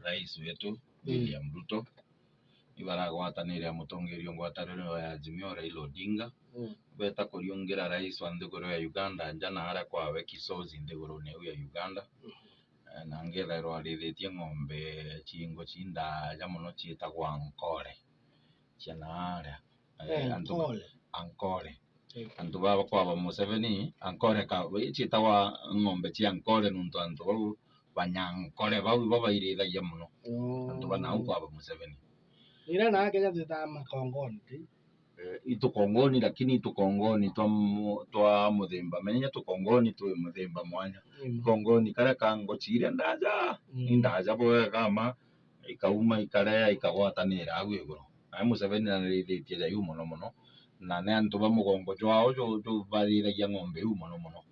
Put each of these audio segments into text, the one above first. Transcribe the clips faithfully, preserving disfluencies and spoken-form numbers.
Rais wetu William Ruto, ibaragwatanire na mutongeria ngwataniro ya Azimio Raila Odinga, beta kuriungira rais wa nthiguru ya Uganda nja na aria kwawe Kisozi nthigurune iu ya Uganda. Eh, na ngethairwa arithitie ng'ombe ciingo cindaaja mono ciitagwa Ankole. Cia naaria. Eh, antu ba Ankole. Antu baba kwaba Museveni, Ankole ka, ciitagwa ng'ombe cia Ankole nontu antu bau Banyankole bau ibo bairithagia mono. Antu ba nau kwaba Museveni. Ira na Kenya twitaga makongoni ti? Eh, itukongoni, lakini itukongoni twa mu-, twa muthemba. Menya tukongoni twi muthemba mwanya. Kongoni karia ka ngochi iria ndaja, ni ndaja bwega ma, ikauma ikarea ikagwatanira au iguru. Nae Museveni narithitie ja iu mono mono, na ni antu ba mugongo jwao ju-, ju barithagia ng'ombe iu mono mono.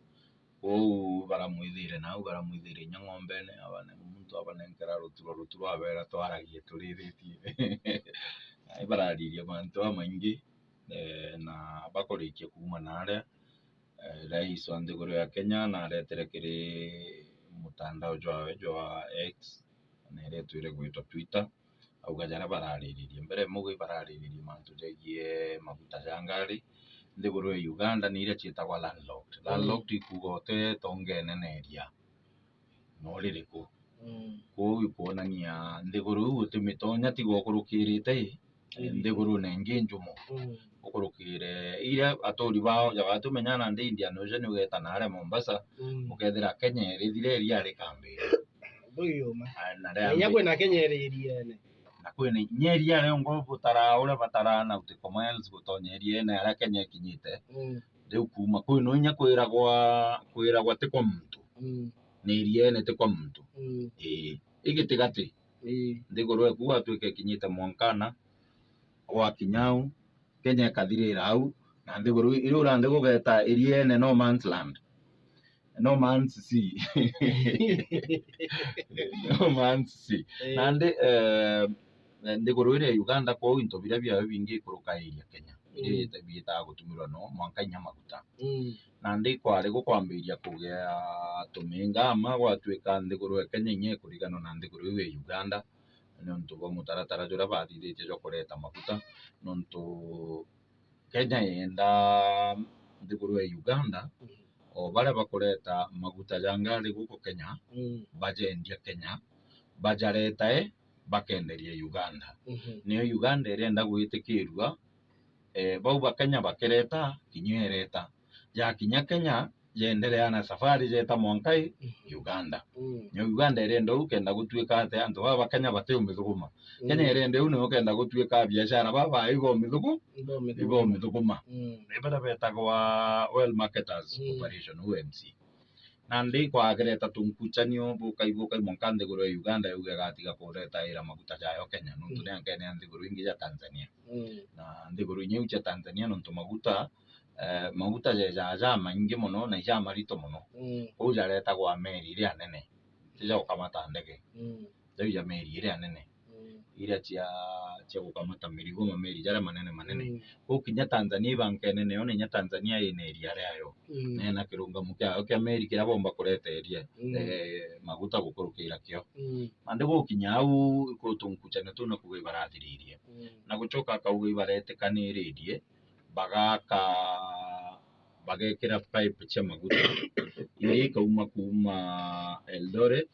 Kwou baramwithire nau, baramwithire inya ng'ombene, abane-, muntu abanenkera ruturo, ruturo abera twaragie turithitie. Nai bararirie mantu jamaingi, eh, na bakurikia kuuma naaria, eh, rais wa nthiguru ya Kenya naretere kiri mutandao jwawe jwa X, na iria itwire gwitwa Twitter, auga jaria barariririe. Mbere mauga ibarariririe mantu jegie maguta ja ngari. Nthiguru ya Uganda ni iria ciitagwa landlocked. Landlocked ikuuga uti tongene na iria no ririku. Kwou ikwonania nthiguru iu utimitonya tiga ukurukirite i, nthigurune ingi njumu. Ukurukire iria aturi bao ja batu menya nandi Indian Ocean ugeta naaria Mombasa, ukethira Kenya irithire iria rikambira. Buyuma. Ah, na ria inya kwina Kenya iri iriene. Na kwina inya iria riongo butaraa uria bataraa nautical miles gutonya iriene aria Kenya ikinyite. Riu kuuma kwina inya kwiragwa, kwiragwa ti kwa muntu. Ni iriene ti kwa muntu. Ii. Igitigati. Nthiguru eku gwatuika ikinyite mwankana, gwakinya au, Kenya ikathirira au, na nthiguru iria uranthi gugeta iriene no man's land. No man's sea. No man's sea. Nandi, eh, nthiguru iria ya Uganda kwou into biria biayo bingi ikuruka iria Kenya. Biria biitaga gutumirwa no mwanka inya maguta. Nandi kwari gukwambiria kugia tuminga ama gwatuika nthiguru ya Kenya inya ikuriganwa na nthiguru iu ya Uganda, niuntu bwa mutaratara juria bathithitie jwa kureta maguta, niuntu Kenya yenda nthiguru ya Uganda, o baria bakureta maguta ja ngari guku Kenya, bajendia Kenya, bajareta e, bakenderia Uganda. Nio Uganda irenda gwitikirua, eh, bau ba Kenya bakireta, kinya ireta. Jakinya Kenya, jenderea na safari jeta mwanka i Uganda. Nyo Uganda irenda uu kenda gutuika ati antu baba ba Kenya bati umithuguma. Kenya irenda uu nio kenda gutuika biashara baba ibo mithugu, ibo mithuguma. Ni baria betagwa oil marketers operation, O M C. Nandi kwagireta tunkuchanio bukai bukai mwanka nthiguru ya Uganda yauge igatiga kuretaira maguta jayo Kenya, nontu ni ankene a nthiguru ingi ja Tanzania. Na nthiguru inya iu cia Tanzania, nontu maguta, eh, maguta jeja jamaingi mono na ijamarito mono. Kwou jaretagwa meri iria nene, ti ja gukamata ndege. Jau ja meri iria nene, iria cia, cia gukamata mirigo, mameri jaria manene manene. Kwou kinya Tanzania ibankene nayo, na inya Tanzania ina iria riayo, na ina kirungamo kiayo kia meri kiria bomba kureta iria, eh, maguta gukurukira kio. Nandi gukinya au, kuu tunkuchanio tuu na kuuga ibarathiririe. Na gucoka akauga ibaretikaniririe, bagaka, bagekira pipe cia maguta, iria ikauma kuuma Eldoret,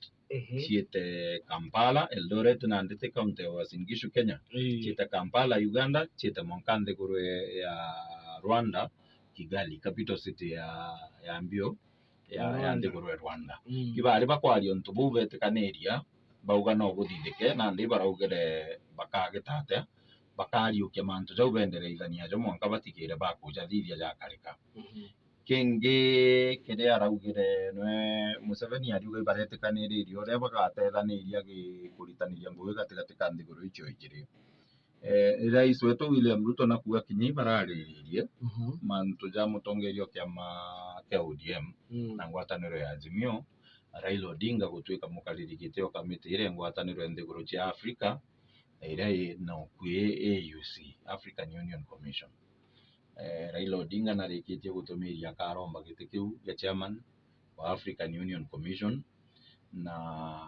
ciite Kampala, Eldoret nandi ti county ya Uasin Gishu, Kenya, ciite Kampala, Uganda, ciite mwanka nthiguru ya Rwanda, Kigali, capital city ya, ya mbio ya, ya nthiguru ya Rwanda. Ibari bakwaria untu buu betikaniria, bauga no buthithike, nandi baraugire bakagita atia, bakariukia mantu jau bendereithania jo mwanka batigire bakujathithia jakarika. Kingi kiria araugire nwe Museveni ariuga ibaretikaniririe uria bagatethaniria gi-, kuritaniria ngugi gatigati ka nthiguru icio ijiri. Eh, Rais wetu William Ruto nakuga kinya ibarariririe mantu ja mutongeria o kiama kia O D M na ngwataniro ya Azimio, Raila Odinga gutuika mukariri giti o kamiti iria ngwataniro ya nthiguru cia Africa, na iria i na ukui A U C, African Union Commission. Eh, Raila Odinga narikitie gutumiria akaromba giti kiu gia chairman wa African Union Commission, na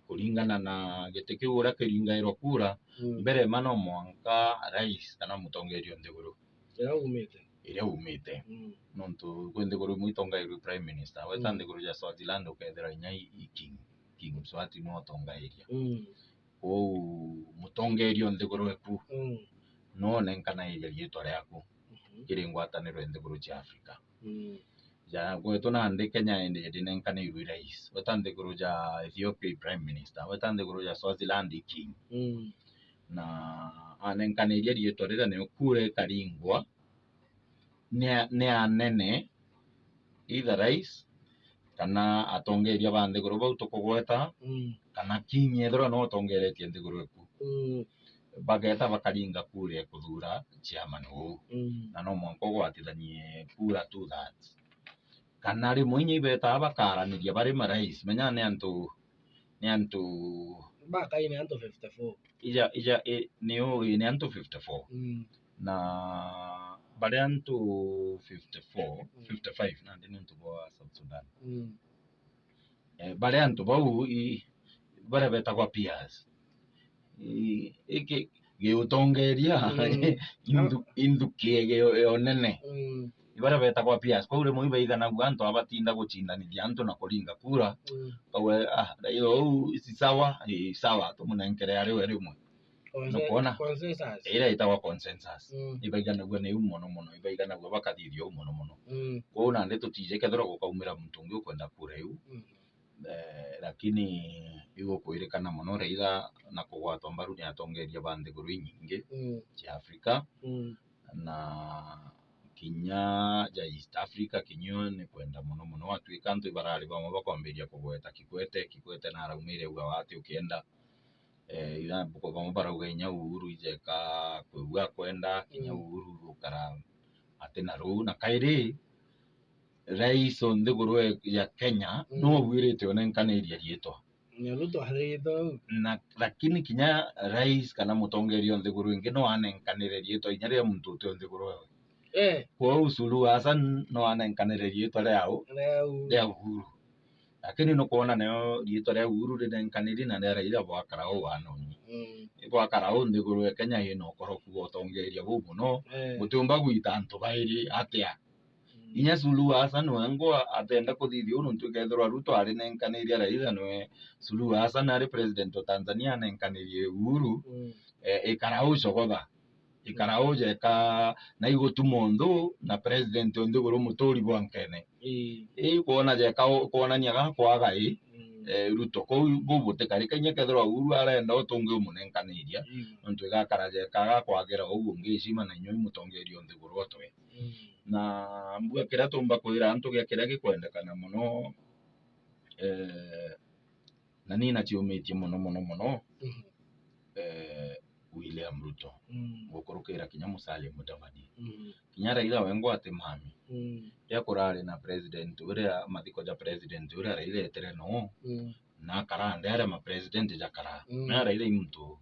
kuringana na giti kiu uria kiringairwa kura, mm, mbere ma no mwanka rais kana mutongeria o nthiguru iria umite. Iria umite. Mm. Nontu kwi nthiguru imwe itongairwe prime minister. Weta, mm, nthiguru ja Swaziland ukethira inya i, i king. King Mswati niwe utongairia. Mm. Kwou mutongeria o nthiguru eku, mm, no nenkanairia riitwa riaku, mhm, kiri ngwataniro ya nthiguru cia Africa. Mm. Ja, gwetu nandi Kenya indi ndinenkanirwe rais. Weta nthiguru ja Ethiopia i prime minister. Weta nthiguru ja Swaziland i king. Mm. Na anenkaniria riitwa riria nio kura ikaringwa ni a-, ni anene, either rais kana atongeria ba nthiguru bau tukugweta, mm, kana king ethirwa no utongeretie nthiguru eku. Mm. Bageta bakaringa kura ya kuthura chairman uu. Mm. Na no mwanka ugwatithanie kura two thirds. Kana rimwe inya ibetaa bakaraniria bari marais. Menya ni antu, ni antu bakaine antu fifty-four. Ija, ija, i, ni uu, i, ni antu fifty-four. Mm. Na bari antu fifty-four, mm, fifty-five nandi ni antu bwa South Sudan. Mm. Eh, bari antu bau i, baria betagwa peers. I, iki, giutongeria, mm, inthu-, inthuki ege yo, yo nene. Mm. Ibaria betagwa peers. Kwou rimwe ibaiganagua antu abatinda gucindanithia antu na kuringa kura. Mm. Kauga, ah, Raila uu si sawa, ii, sawa, tumunenkere ari we rimwe. Consen-, nukwona? Consensus. Iria itagwa consensus. Mm. Ibaiganagua niu mono mono, ibaiganagua bakathithia uu mono mono. Mm. Kwou nandi tutiji kethirwa gukaumira muntu ungi ukwenda kura iu. Mm. Eh, lakini igukwirikana mono Raila na kugwatwa mbaru ni atongeria ba nthiguru inyingi, mm, cia Africa, mm, na kinya ja East Africa, kinya ni kwenda mono mono. Watuika antu ibarari bamwe bakwambiria kugweta Kikwete, Kikwete na araumire auga ati ukienda, eh, ira buko bamwe barauga inya Uhuru ijeka kwigua akwenda, kinya, mm, Uhuru gukara ati na ruu. Na kairi, rais o nthiguru e-, ya Kenya, mm, no obwirite unenkaniria riitwa. Nya Ruto ariitwe au. Na, lakini kinya rais kana mutongeria o nthiguru ingi no anenkanire riitwa inya ria muntu uti o nthiguru ewe. Eh. Kwou Suluhu Hassan no anenkanire riitwa ria u-, ria u-, ria Uhuru. Lakini nukwona nio riitwa ria Uhuru rinenkaniri na ria Raila bwakara uu wanoni. Mm. Ibwakara uu nthiguru ya Kenya ina ukoroku bwa utongeria buu mono. Eh. Gutiumba gwita antu bairi atia. Mm. Inya Suluhu Hassan wengwa atenda kuthithia uu, nontu ikethirwa Ruto arinenkanirie Raila, niwe Suluhu Hassan ari president o Tanzania anenkanirie Uhuru, mm, eh, ikara uu cogotha. Ikara uu jeka na igutuma unthu na president o nthiguru muturi bwa nkene. Ii. Ii, kwona jeka u-, kwonania ga kwaga ii, mm, eh, Ruto. Kou buu butikari, kainya kethirwa Uhuru arenda utungi umunenkaniria, mm, nontu igakara jeka ga kwagira uu ungi heshima na inyui mutongeria o nthiguru o twe. Mm. Na mbua kiria tumba kwira antu gia kiria gikwendekana mono, eh, na ni naciumitie mono, mono, mono, mhm, eh, William Ruto, mm, gukurukira kinya Musalia Mudavadi. Mm. Kinya Raila wengwa ati mami. Mm. Ria kurari na president uria, mathiko ja president uria Raila etire no, mm, na akara nthi aria ma president jakara. Mm. Na Raila i muntu,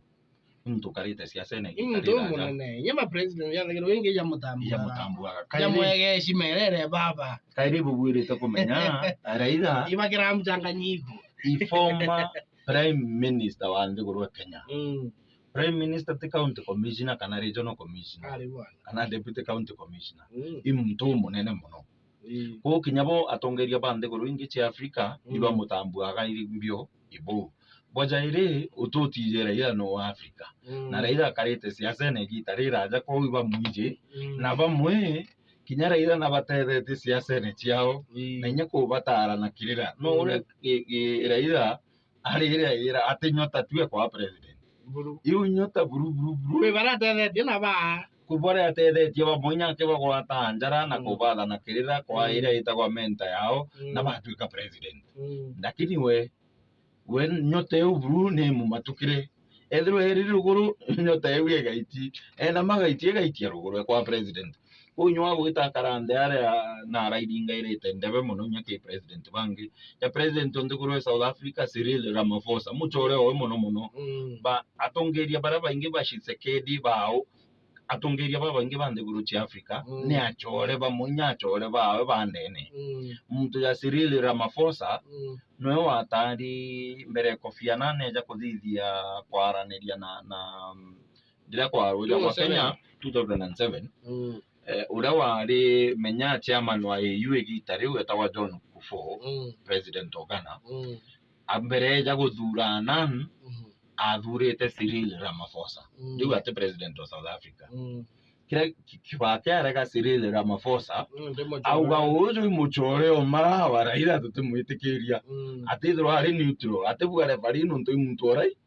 i muntu ukarite siasene. I muntu umunene. Inya ma president jathagirwa ingi jamutambuaga. Jamutambuaga. Kairi jamwege heshima irere baba. Kairi bubwirite kumenya, Raila ibakira mchanganyiko. I former prime minister wa nthiguru ya Kenya. Mm. Prime minister ti county commissioner kana regional commissioner. Ari bwana. Kana deputy county commissioner. Mm. I muntu umunene mono. Ii. Kwou kinya bo atongeria ba nthiguru ingi cia Africa, mm, ibamutambuaga iri mbio ibu. Bwa jairi, ututiji Raila no wa Africa. Mm. Na Raila akarite siasene igita riraja, kwou ibamwiji. Mm. Na bamwe, kinya Raila nabatethetie siasene ciao. Ii. Na inya kubatara na kirira. No, mm, uria ki-, ki-, Raila arire ira ati nyota tu ekwa president. Buru. Iu nyota buru, buru, buru. Kwi baratethetie na ba. Kwi baria atethetie bamwe inya akibagwata njara na, mm, kubatha na kirira kwa, mm, iria itagwa mentor yao, mm, na batwika president. Mm. Lakini we, we nyota iu buru ni mumatukire. Ethirwa eri ruguru, nyota iu igaiti. Ena magaiti igaitia ruguru ekwa president. Kwou inya wa gwita akara nthi aria na arairingairite ndebe mono inya ki president bangi. Ja president o nthiguru e South Africa, Cyril Ramaphosa, mucore owe mono mono. Mm. Ba, atongeria baria baingi ba Tshisekedi bao, atongeria babaingi ba nthiguru cia Africa, mm, ni achore bamwe, inya achore bawe ba ndene. Mm. Muntu ya Cyril Ramaphosa, mm, niwe watari mbere Kofi Annan eja kuthithia kwaraniria na, na, mm, ndiria kwarwa ja gwa Kenya two thousand and seven. Mm. Eh, uria wari menya chairman wa A U igita riu etagwa John Kufuor, mm, president o Ghana. Mm. A mbere eja guthura Annan, mhm, athurite Cyril Ramaphosa. Mm. Riu ati president wa South Africa. Mm. Kiria ki-, Kibaki arega Cyril Ramaphosa, mm, auga, "Uju i muchore o mara wa Raila, tutimwitikiria." Mm. Atithirwa ari neutral, atibua referee nontu i muntu o Rai-,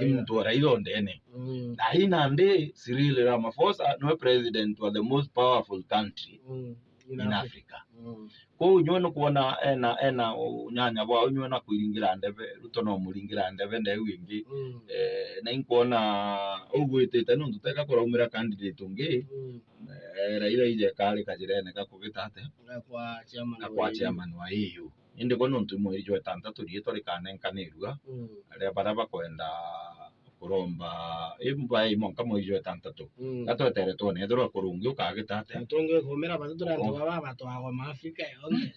i muntu o Raila o ndene. Mm. Na i nandi Cyril Ramaphosa niwe president wa the most powerful country, mm, in Africa. Mm. Kwou inywe nukwona ena, ena unyanya bwao, inywe na kwiringira ndebe, Ruto no muringira ndebe ndeu ingi. Mm. Eh, na inkwona ugwitite nontu teka kuraumira candidate ungi. Mm. Eh, Raila ije kari kajirene ga kugita ate? Ga kwa chairman wa A U. Indi kwa nontu mweri jwa itantatu riitwa rikanenkanirua, mm, aria baria bakwenda kuromba, imba imonka mweri jwa itantatu. Mm. Gatwetere twone ethirwa kurungi ukagita ate? Tungi kumira batu turi antu baba batwagwa ma Afrika yonthe.